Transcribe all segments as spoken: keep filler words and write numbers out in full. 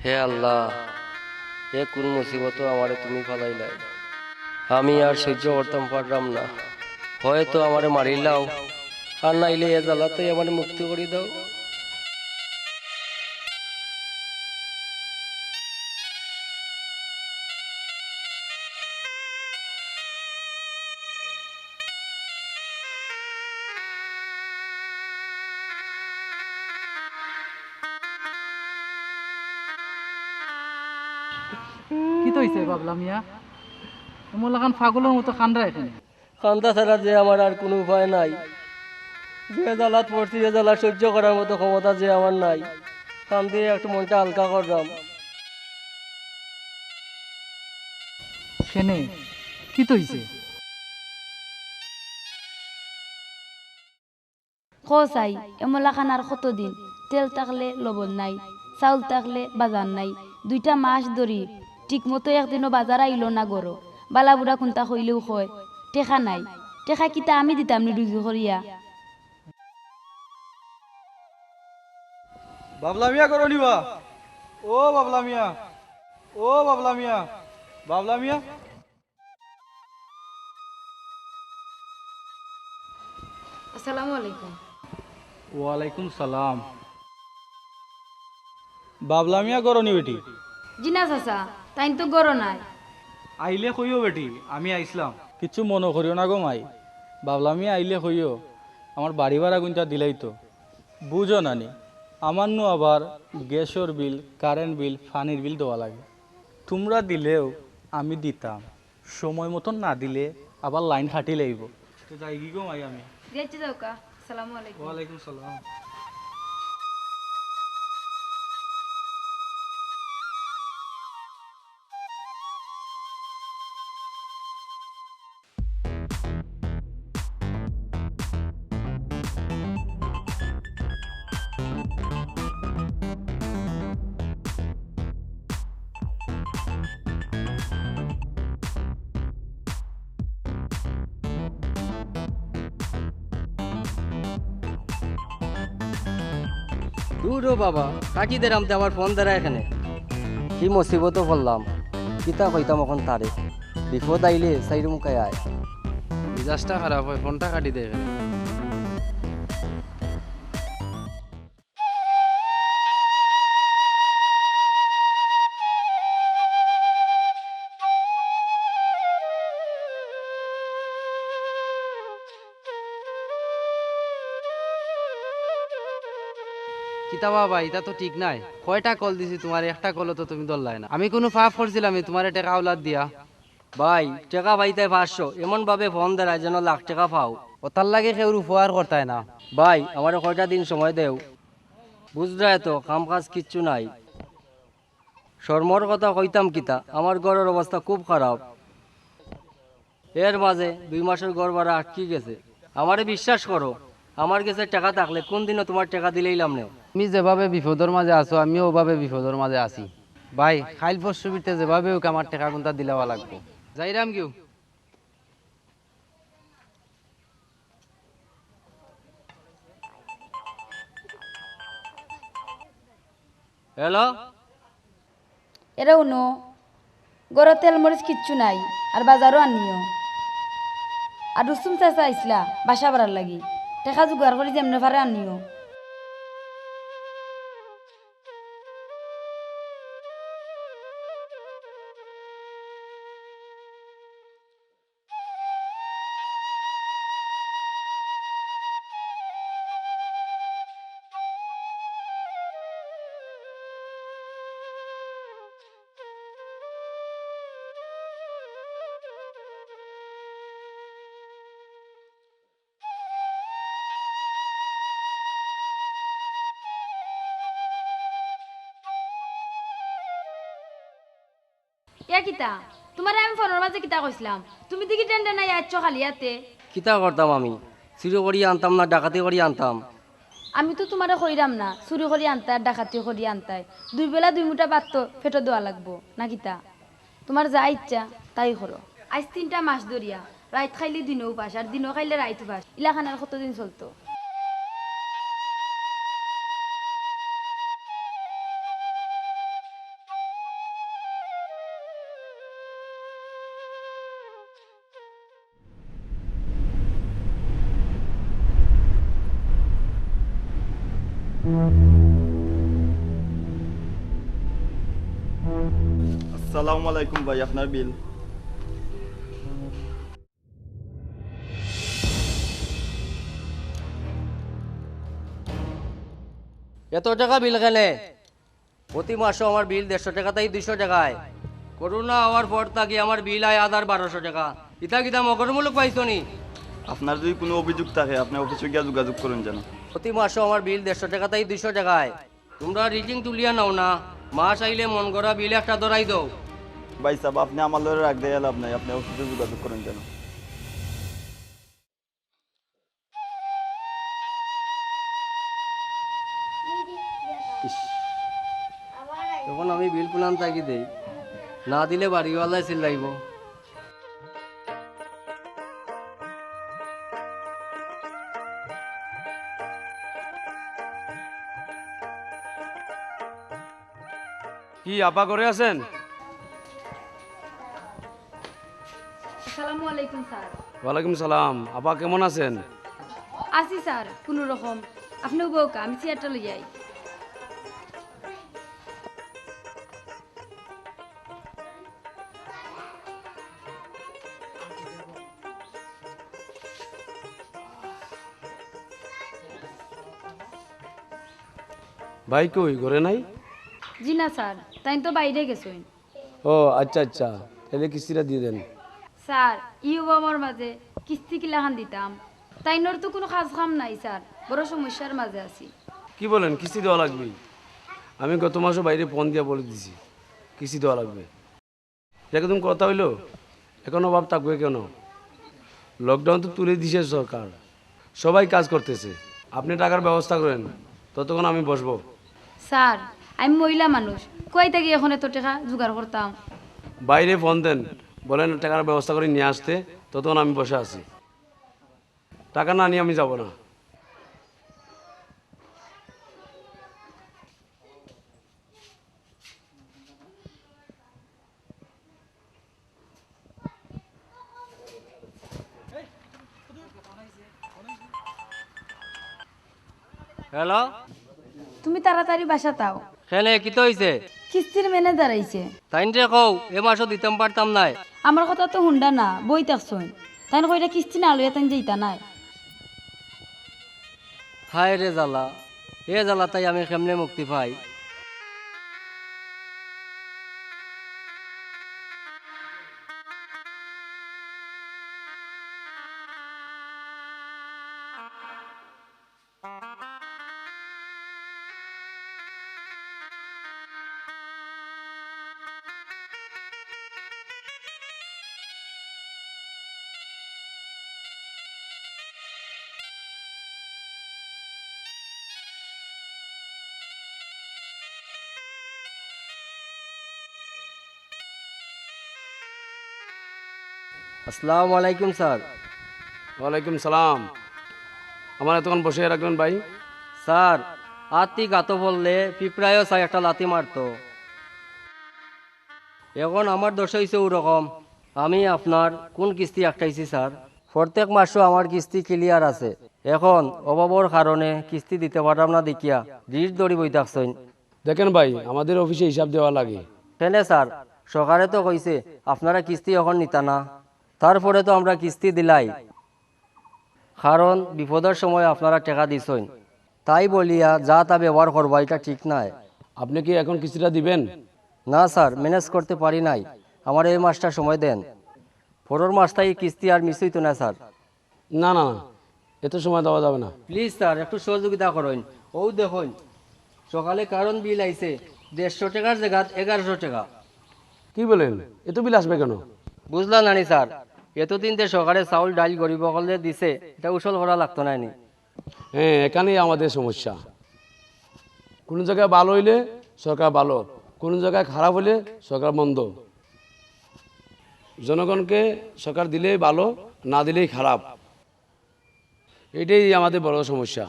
হে আল্লাহ, এ কুন মুসিবতো আমারে তুমি ফালাইলায়? আমি আর সইজ্য করতাম পাররাম না। হয়তো আমারে মারিলাও, আর নাইলে এ জ্বালাতে আমারে মুক্তি করি দাও। কিতা অইছে বাবলা মিয়া? এমন লাখান পাগলর মতো কান্দরায় কেনে? কান্দা ছাড়া যে আমার আর কুনু উপায় নাই। যে জ্বালাত পড়ছি, এ জ্বালা সইজ্য করার মতো ক্ষমতা যে আমার নাই। কান্দিয়া একটু মনটা হালকা কররাম। কেনে? কিতা অইছে? কও চাই, এমলা খান আর কতদিন? তেল থাকলে লবণ নাই, চাউল থাকলে বাজার নাই। দুইটা মাস ধরি ঠিকমতো একদিনও বাজার আইলো না ঘরো। বালা বুড়া কুনতা কইলেও কয়, "টেকা নাই।" টেকা কিতা আমি দিতাম নি রুজি করিয়া? বাবলা মিয়া ঘরো নি বা? ও বাবলা মিয়া, ও বাবলা মিয়া, বাবলা মিয়া। আসসালামু আলাইকুম। ওয়ালাইকুম সালাম। বাবলা মিয়া ঘরো নি বেটি? জি না চাচা, তাইন তো ঘরো নাই। আইলে কইও বেটি, আমি আইছলাম। কিচ্ছু মনো করিও না গো মাই, বাবলা মিয়া আইলে কইও, আমার বাড়ি ভাড়া কুনতা দিলাইতো। বুঝো না নি, আমার নু আবার গ্যাসর বিল, কারেন্ট বিল, পানির বিল দেওয়া লাগে। তুমরা দিলেও আমি দিতাম, সময় মতন না দিলে আবার লাইন কাটিলাইবো। তো যাইগি গো মাই আমি। জি আচ্ছা, যাউক্কা। আসসালামু আলাইকুম। ওয়ালাইকুম সালাম। দুরো বাবা, কাটি দেরাম তে আবার ফোন দেরা এখানে। কি মুসিবতো পড়লাম, কিতা কইতাম অখন তারে। বিপদ আইলে চাইর মুখায় আয়। মিজাজটা খারাপ অয়, ফোনটা কাটি দেয় এখানে। কিতা বাবা, ইতা তো ঠিক নায়। কয়টা কল দিছি তুমারে, একটা কলও তো তুমি ধরলায় না। আমি কুনু পাপ করছিলাম নি তুমারে টেকা আওলাত দিয়া? ভাই, টেকা পাইতায় পাঁচশো, এমন ভাবে ফোন দেরায় যেন লাখ টেকা পাও। অতার লাগি কেউর উপকার করতায় না। ভাই, আমারে কয়টা দিন সময় দেও। বুঝরায় তো, কাম কাজ কিচ্ছু নাই। শরমর কথা কইতাম কিতা, আমার ঘরর অবস্থা খুব খারাপ। এর মাঝে দুই মাসর ঘর ভাড়া আটকি গেছে। আমারে বিশ্বাস করো, আমার গেছে টেকা থাকলে কুনদিনও তুমার টেকা দিলাইলাম নে। তুমি যেভাবে বিপদর মাঝে আছো, আমিও ওভাবে বিপদর মাঝে আছি। ভাই, কাইল পরশু ভিতরে যেভাবে অউক আমার টেকা কুনতা দিলাওয়া লাগবো। যাইরাম গিও। হ্যালো? এরে হুনো, ঘরো তেল মরিচ কিচ্ছু নাই, আর বাজারও আনিও। আর রুস্তুম চাচা আইছলা বাসা ভাড়ার লাগি, টেকা জুগাড় করি যেমনে পারে আনিও। এ কিতা? তুমারে আমি ফোনর মাঝে কিতা কইছলাম? তুমি দেখি টেনটেনাইয়া আইছো খালি আতে। কিতা করতাম আমি? চুরি করি আনতাম না ডাকাতি করি আনতাম? আমি তো তুমারে কইরাম না চুরি করি আনতায় আর ডাকাতি করি আনতায়। দুই বেলা দুই মুঠা ভাত তো পেটো দেওয়া লাগবো, না কিতা? তুমার যা ইচ্ছা তাই করো। আইজ তিনটা মাস ধরিয়া রাইত খাইলে দিনো উপাস, আর দিনো খাইলে রাইত উপাস। ইলাখান আর কতদিন চলতো? আসসালামু আলাইকুম ভাই, আপনার বিল। এত টেকা বিল কেনে? প্রতি মাসো আমার বিল দেড়শো টেকা থাকি দুইশো টেকায়। করোনা অওয়ার পর থাকি আমার বিল আয় হাজার বারোশো টেকা। ইতা কিতা মগর মুলুক পাইছো নি? আপনার যদি কুনু অভিযোগ থাকে, আপনে অফিসো গিয়া যোগাযোগ করইন যেন। প্রতি মাসো আমার বিল দেড়শো টেকা থাকি দুইশো টেকায়। তুমরা রিডিং তুলিয়া নেও না, মাস আইলে মনগড়া বিল একটা ধরাই দেও। ভাইসাব, আপনে আমার লগে রাগ দেখাইয়া লাভ নাই, আপনে অফিসো যোগাযোগ করইন যেন। ইস, অখন আমি বিল কুনান থাকি দেই, না দিলে বাড়িওয়ালায় চিল্লাইবো। কি আপা ঘরে আছেন? আসসালামু আলাইকুম স্যার। ওয়ালাইকুম সালাম। আপা কেমন আছেন? আছি স্যার, কুনু রকম। আপনেও বউক্কা, আমি চেয়ারটা লই যাই। ভাই কই, ঘরে নাই? জি না স্যার, তাইন তো বাইরে গেছইন। ও আচ্ছা আচ্ছা, তাইলে কিস্তিটা দিয়া দেন। স্যার, ই অভাবর মাঝে কিস্তি কিলাখান দিতাম? তাইনর তো কুনু কাজ কাম নাই স্যার, বড় সমস্যার মাঝে আছি। কি বলেন, কিস্তি দেওয়া লাগবে? আমি গত মাসও বাইরে ফোন দিয়া বলে দিছি কিস্তি দেওয়া লাগবে। একদম কথা অইলো, এখন অভাব থাকবে কেন? লকডাউন তো তুলে দিছে সরকার, সবাই কাজ করতেছে। আপনে টাকার ব্যবস্থা করেন, ততক্ষণ আমি বসবো। স্যার, আমি মহিলা মানুষ, কই থাকি এখন এত টেকা জোগাড় করতাম? বাইরে ফোন দেন, বলেন টাকার ব্যবস্থা করি নিয়া আসতে, ততক্ষণ আমি বসে আছি। টাকা না নিয়া আমি যাবো না। হ্যালো? তুমি তাড়াতাড়ি বাসাত আও। কেনে, কিতা অইছে? কিস্তির ম্যানেজার আইছে। তাইনরে কও, এ মাসও দিতাম পারতাম নায়। আমার কথা তো হুনরা না, বই থাকছইন। তাইন কইরা কিস্তি না লইয়া তাইন যাইতা নায়। হায় রে জ্বালা, এ জ্বালা থাকি আমি কেমনে মুক্তি পাই? আসসালামু আলাইকুম স্যার। ওয়ালাইকুম সালাম। আমার এতক্ষণ বসে রাখলেন ভাই? স্যার, আত্তি গাতো পড়লে পিঁপড়ায়ও চায় একটা লাথি মারতো। এখন আমার দশা অইছে ওরকম, আমি আপনার কোন কিস্তি আটকাইছি স্যার? প্রত্যেক মাসও আমার কিস্তি ক্লিয়ার আছে। এখন অভাবর কারণে কিস্তি দিতে পারলাম না দেখিয়া রিট ধরি বই থাকছইন। দেখেন ভাই, আমাদের অফিসে হিসাব দেওয়া লাগে। কেনে স্যার, সরকারে তো কইছে আপনারা কিস্তি এখন নিতা না, তারপরে তো আমরা কিস্তি দিলাই, কারণ বিপদর সময় আপনারা টেকা দিছইন, তাই বলিয়া যা তা ব্যবহার করবা, ইটা ঠিক নায়। আপনি কি এখন কিস্তিটা দিবেন? না স্যার, ম্যানেজ করতে পারি নাই, আমার এই মাসটা সময় দেন, পরর মাস থাকি কিস্তি আর মিস অইতো না স্যার। না, না, না, এত সময় দেওয়া যাবে না। প্লিজ স্যার, একটু সহযোগিতা করইন। অউ দেখইন, সকালে কারণ বিল আইছে দেড়শো টেকার জাগাত এগারোশো টেকা। কি বলেন? এত বিল আসবে কেন? বুঝলা না নি স্যার, এতদিন যে সরকারে চাউল ডাইল গরিব অকলরে দিছে, ইটা উসল করা লাগতো নায় নি। হ্যাঁ, এখানেই আমাদের সমস্যা। কোনো জায়গায় ভালো হইলে সরকার ভালো, কোনো জায়গায় খারাপ হইলে সরকার মন্দ। জনগণকে সরকার দিলেই ভালো, না দিলেই খারাপ। এটাই আমাদের বড় সমস্যা।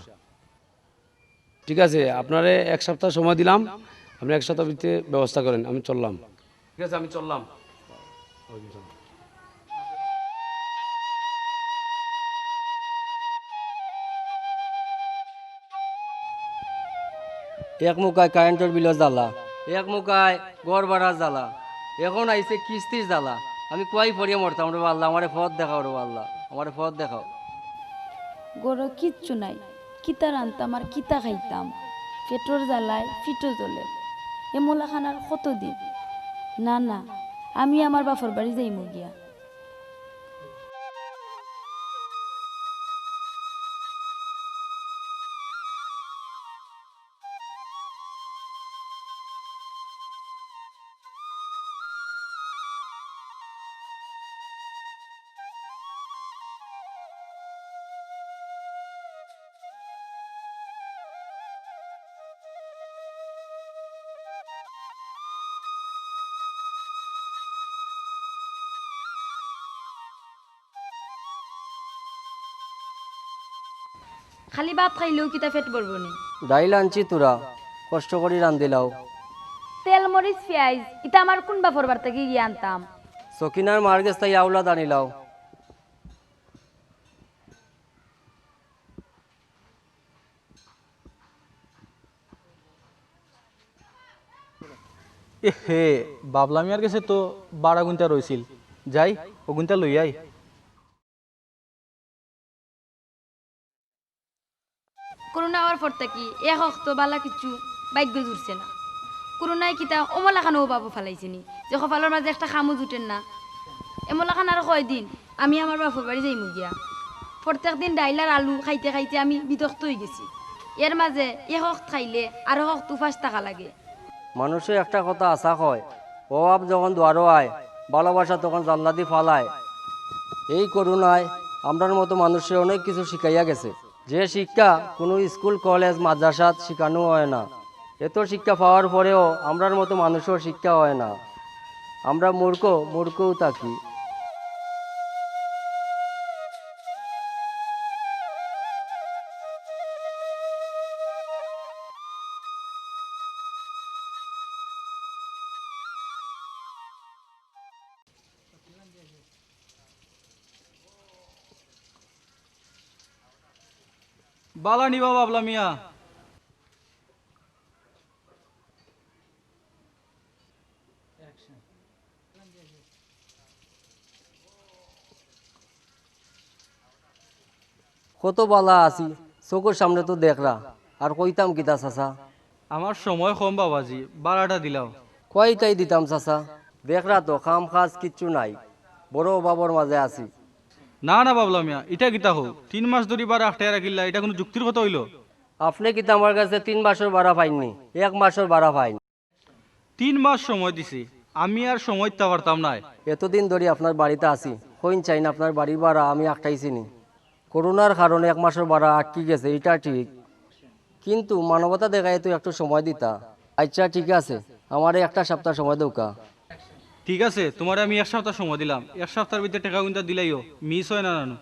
ঠিক আছে, আপনারে এক সপ্তাহ সময় দিলাম, আপনি এক সপ্তাহ ভিতরে ব্যবস্থা করেন, আমি চললাম। ঠিক আছে, আমি চললাম। এক মুখায় কারেন্টর বিলর জ্বালা, এক মুখায় ঘর ভাড়ার জ্বালা, এখন আইছে কিস্তির জ্বালা। আমি কুয়াই পড়িয়া মরতাম রে আল্লাহ, আমারে পথ দেখাও রে আল্লাহ, আমারে পথ দেখাও। ঘরো কিচ্ছু নাই, কিতা রানতাম আর কিতা খাইতাম? পেটর জ্বালায় পিঠও জ্বলের। এমলাখান আর কতদিন? না, না, আমি আমার বাপর বাড়ি যাইমু গিয়া। খালি ভাত খাইলেও কিতা পেট ভরবো নি? ডাইল আনছি থুড়া, কষ্ট করি রান্ধিলাও। তেল মরিচ পিয়াইজ ইতা আমার কুন বাপর বাড়ি থাকি গিয়া আনতাম? সকিনার মার গেছ থাকি আওলাদ আনিলাও। এ হে, বাবলা মিয়ার গেছে তো বারা গুইন্তা রইছিল, যাই অগুইন্তা লই আই। করোনা অওয়ার পর থাকি এক অক্ত বালা কিচ্ছু ভাগ্য জুটছে না। করোনায় কিতা অমলাখানও অভাবো ফালাইছে নি, যে কপালর মাঝে একটা কামও জুটের না। এমলাখান আর কয়দিন আমি আমার বাপর বাড়ি যাইমু গিয়া। প্রত্যেক দিন ডাইল আর আলু খাইতে খাইতে আমি বিতক্ত অইগেছি। এর মাঝে এক অক্ত খাইলে আরক অক্ত উপাস থাকা লাগে। মানুষে একটা কথা হাছা কয়, অভাব যখন দুয়ারো আয়, ভালোবাসা তখন জানলাদি ফালায়। এই করোনায় আমরার মতো মানুষরে অনেক কিছু শিখাইয়া গেছে, যে শিক্ষা কুনু স্কুল, কলেজ, মাদ্রাসাত শিখানো অয় না। এত শিক্ষা পাওয়ার পরেও আমরার মতো মানুষর শিক্ষা অয় না। আমরা মূর্খ, মূর্খউ থাকি। বালা নি বা বাবলা মিয়া? কত বালা আছি, চকুর সামনে তো দেখরা, আর কইতাম কিতা চাচা? আমার সময় কম বাবাজি, বারাটা দিলাও। কয়টাই দিতাম চাচা, দেখরা তো কাম কাজ কিচ্ছু নাই, বড় অভাবর মাঝে আছি। না না বাবলা মিয়া, ইটা কিতা কও? তিন মাস ধরি বারা আটকাইয়া রাখিলা, ইটা কুনু যুক্তির কথা অইলো? আপনে কিতা আমার গেছে তিন মাসর বারা পাইননি, এক মাসর বারা পাইন। তিন মাস সময় দিছি, আমি আর সময় দিতা পারতাম নায়। এতদিন ধরি আপনার বাড়িত আছি, কইন চাইন আপনার বাড়ির বারা আমি আটকাইছি নি। করোনার কারণে এক মাসর বারা আটকি গেছে, ইটা ঠিক, কিন্তু মানবতা দেখাইয়া তো একটু সময় দিতা। আইচ্ছা ঠিক আছে, আমারে একটা সাপ্তা সময় দেউক্কা। ঠিক আছে, তুমারে আমি এক সাপ্তা সময় দিলাম, এক সাপ্তার ভিতরে টেকা কুন্তা দিলাইও, মিস অয় না জানু।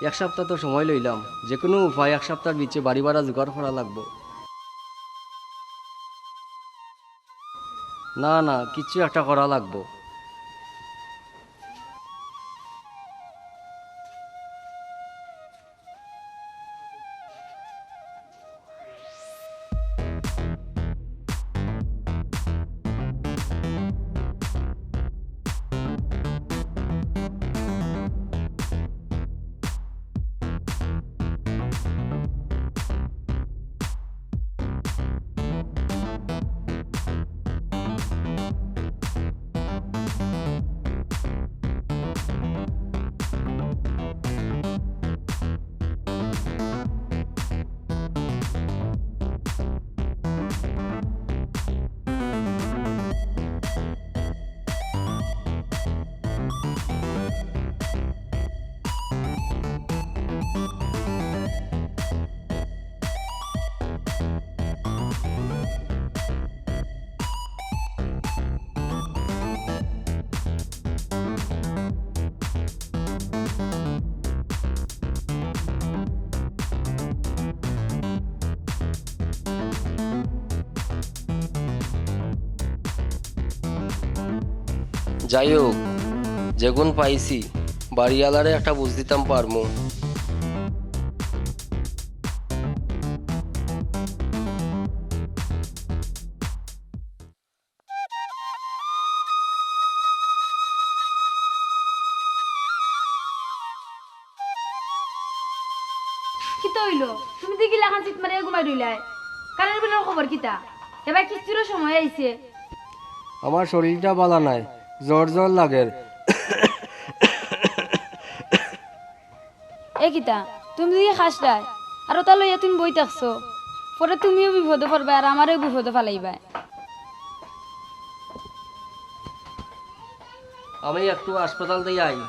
এক সাপ্তা তো সময় লইলাম, যেকুনু উপায় এক সাপ্তার ভিতরে বাড়ি বারা জুগাড় করা লাগবো। না না, কিচ্ছু একটা করা লাগবো। যাই হোক, যেগুন পাইছি, বাড়িআলারে একটা বুঝ দিতাম পারমু। কিতা অইলো? তুমি যে গিলাখান চিত মারিয়া ঘুমাই রইলায়, কারেন্ট বিলর খবর কিতা? এবার কিস্তিরও সময় আইছে। আমার শরীরটা বালা নাই, জ্বর জ্বর লাগের। এ কিতা, তুমি যে খাসরায়, আর ওটা লইয়া তুমি বই থাকছো, পরে তুমিও বিপদে পড়বায় আর আমারেও বিপদে ফালাইবায়। আমি একটু হাসপাতাল দিয়া আই।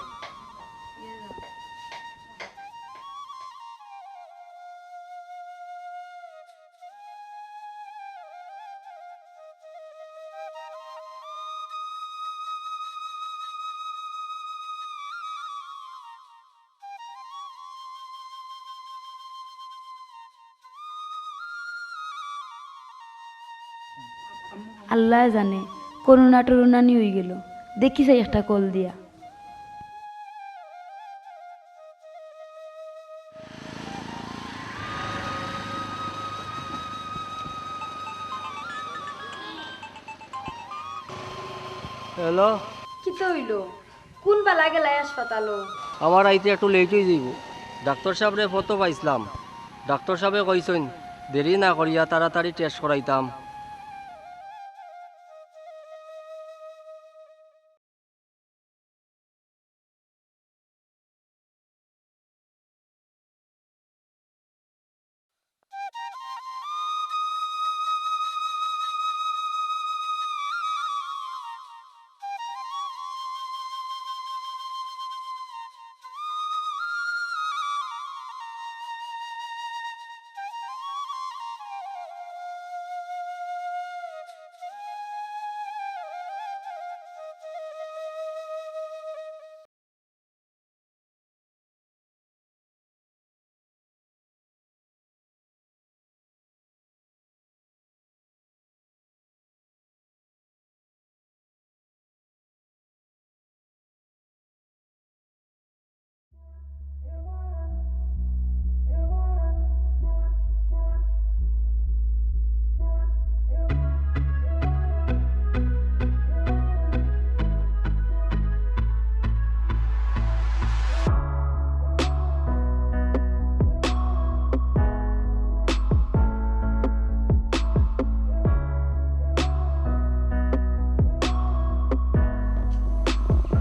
আল্লায় জানে, করোনা টরোনা নি অইগেলো। দেখি চাই একটা কল দিয়া। হ্যালো। কিতা অইলো? কুন বালা গেলায় হাসপাতালো? আমার আইতে একটু লেট অইযাইবো। ডাক্তর সাবরে ফতো পাইছলাম। ডাক্তর সাবে কইছইন, দেরি না করিয়া তাড়াতাড়ি টেস্ট করাইতাম।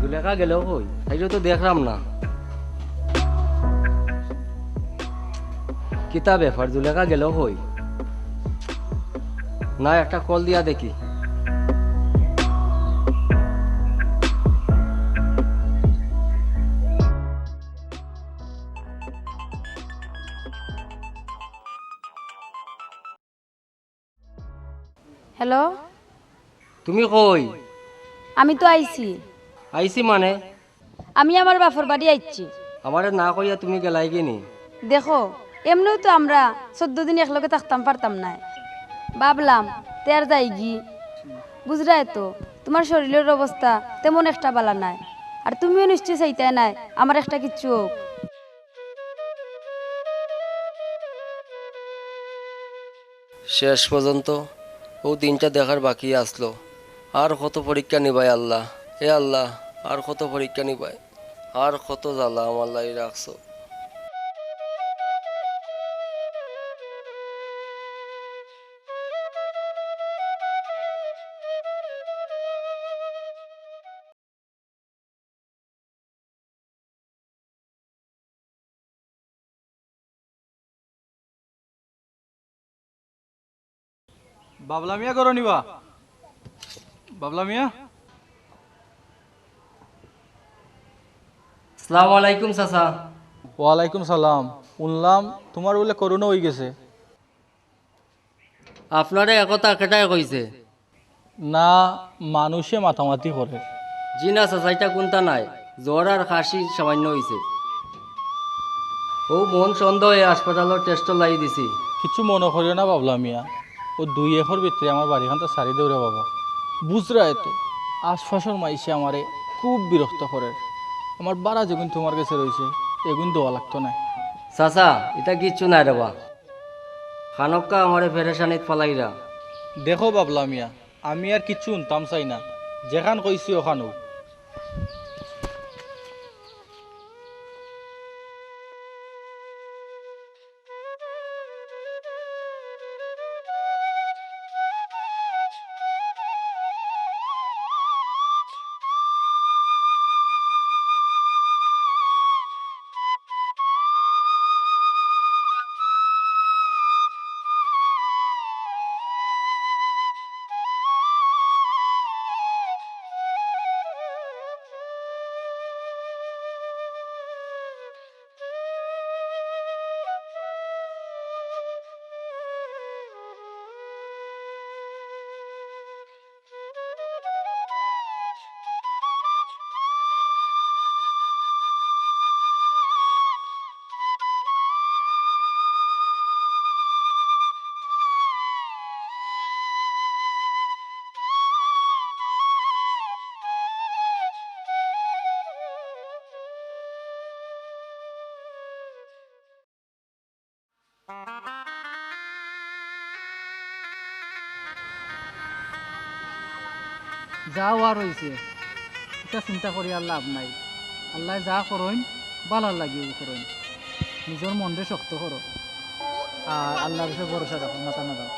জুলেখা গেল কই? তাইরে তো দেখলাম না। কিতা ব্যাপার, জুলেখা গেল কই? না, একটা কল দিয়া দেখি। হ্যালো? তুমি কই? আমি তো আইছি। আইছি মানে? আমি আমার বাপর বাড়ি আইছি। আমারে না কইয়া তুমি গেলায়গি নি? দেখো, এমনেও তো আমরা চৌদ্দ দিন একলগে থাকতাম পারতাম নায়। ভাবলাম, তে আর যাইগি। বুঝরায় তো, তুমার শরীলর অবস্থা তেমন একটা বালা নায়। আর তুমিও নিশ্চয় চাইতায় নায় আমার একটা কিচ্ছু অউক। শেষ পর্যন্ত অউ দিনটা দেখার বাকি আছলো। আর কত পরীক্ষা নিবায় আল্লাহ, এ আল্লাহ, আর কত পরীক্ষা নিবায়, আর কত জ্বালা আমার লাগি রাখছো। বাবলা মিয়া ঘরো নি বা? বাবলা মিয়া? আসসালামু আলাইকুম চাচা। ওয়ালাইকুম সালাম। হুনলাম তুমার বুলে করোনা অইগেছে। আপনারে একথা কেটায় কইছে? না, মানুষে মাতামাতি করে। জি না চাচা, ইটা কুন্তা নায়, জ্বর আর কাশি সামান্য অইছে। অউ মন সন্দেহে হাসপাতালর টেস্টর লাগি দিছি। কিচ্ছু মনো করিও না বাবলা মিয়া, অউ দুই একর ভিতরে আমার বাড়িখান তো ছাড়ি দেও রে বাবা। বুঝরায় তো, আশপাশর মাইনষে আমারে খুব বিরক্ত করের। আমার বারা যেগুন তুমার গেছে রইছে, এগুন দেওয়া লাগতো নায়। চাচা, ইটা কিচ্ছু নায় রে বা। খানোক্কা আমারে পেরেশানিত ফালাইরা। দেখো বাবলা মিয়া, আমি আর কিচ্ছু হুনতাম চাই না, যেখান কইছি অখান অউক। যা অওয়ার অইছে, ইতা চিন্তা করি আর লাভ নাই। আল্লায় যা করইন, ভালার লাগিউ করইন। নিজর মনরে শক্ত করো, আর আল্লার উপরে ভরসা রাখো, মাথা না দাও।